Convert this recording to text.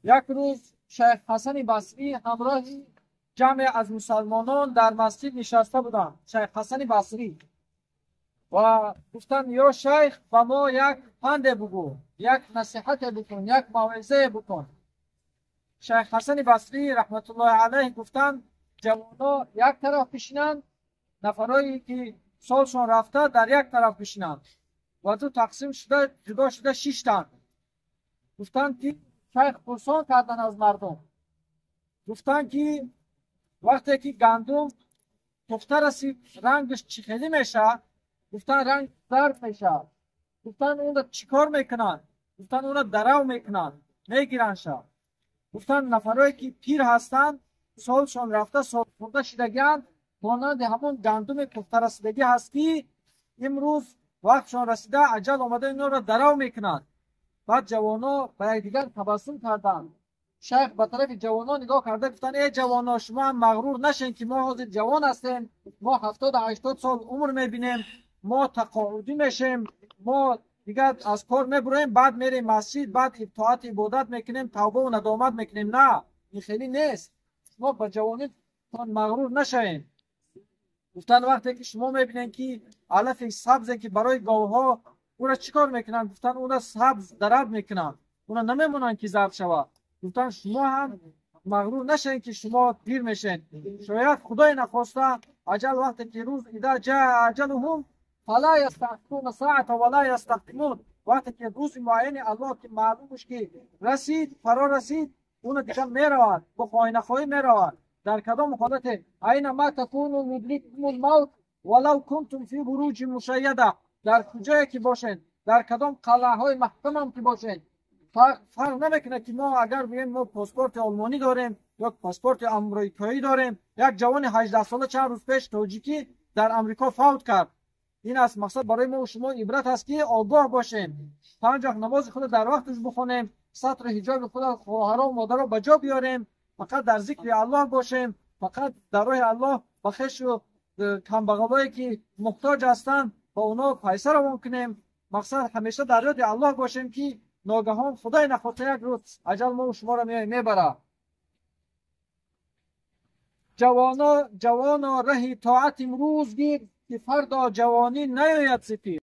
Як рӯз Шайх Ҳасани Басрӣ ҳамроҳи ҷамъе аз мусалмонон дар масҷид нишаста буданд. Шайх Ҳасани Басрӣ ва гуфтанд: ё шайх, ба мо як панде бугӯ, як насиҳате бикун, як мавъизае бикун. Шайх Ҳасани Басрӣ раҳматуллоҳи алайҳ гуфтанд: ҷавоно як тараф бишинанд, нафарое ки солшон рафта дар як тараф бишинанд. Ва ду тақсим шуда, ҷудо шуда шиштанд. Гуфтанд ки шайх пурсон кардан аз мардум, гуфтанд ки вақте ки гандум пухта расид, рангаш чӣ хелӣ мешавад? Гуфтанд ранг зард мешавад. Гуфтанд онро чӣ кор мекунанд? Гуфтанд онро дарав мекунанд, мегирандша. Гуфтанд нафарое ки пир ҳастанд, солшон рафта, солхӯрда шидагианд, монанди ҳамон гандуми пухтарасидагӣ ҳаст, ки имрӯз вақтшон расида, аҷал омада инҳоро дарав мекунад. Баъд ҷавоно ба якдигар табассум карданд. Шайх ба тарафи ҷавонон нигоҳ карда гуфтанд: э ҷавоно, шумо ҳам мағрур нашен, ки мо ҳозир ҷавон ҳастем, мо 70-80 сол умр мебинем, мо тақоудӣ мешем, мо дигар аз кор мебуроем, баъд мерем масҷид, баъд итоати ибодат мекунем, тавбаву надомат мекунем. На, ин хеле нест, шумо ба ҷавонитон мағрур нашавем. Гуфтанд вақте ки шумо мебинед, ки алафи сабзе ки барои говҳо, ӯро чӣ кор мекунанд? Гуфтанд ӯро сабз дараб мекунанд, ӯро намемонанд ки зард шавад. Гуфтанд шумо ҳам мағрур нашавед, ки шумо пир мешед, шояд худое нахоста аҷал вақте ки рӯз إذا جاء أجلهم فلا يستأخرون ساعة ولا يستقدمون. Вақте ки рӯзи муайяни Аллоҳ ки маълумш ки расид, фаро расид, уно дигар меравад, бихоҳӣ нахоҳӣ меравад. Дар кадом ҳолате? أينما تكونوا يدرككم الموت ولو كنتم في بروج مشيدة. Дар куҷое ки бошед, дар кадом қалъаҳои маҳкамам ки бошед, фарқ намекунад, ки мо агар бигӯем мо паспорти олмонӣ дорем ё паспорти амрикоӣ дорем. Як ҷавони 18сола чанд рӯз пеш тоҷикӣ дар Амрико фавт кард. Ин аст мақсад, барои мо шумо ибрат аст, ки огоҳ бошем, панҷ вақт намози худро дар вақташ бихонем, сатру ҳиҷоби худро хоҳаро модаро ба ҷо биёрем, фақат дар зикри Аллоҳ бошем, фақат дар роҳи Аллоҳ ба хешу камбағалое ки муҳтоҷ ҳастанд, ба онҳо пайса равон кунем. Мақсад, ҳамеша дар ёди Аллоҳ бошем, ки ногаҳон худои нахоста як рӯз аҷал мо шуморо мебарад. Ҷавоно, ҷавоно, раҳи тоат имрӯз гир, ки фардо ҷавонӣ наёяд зи пир.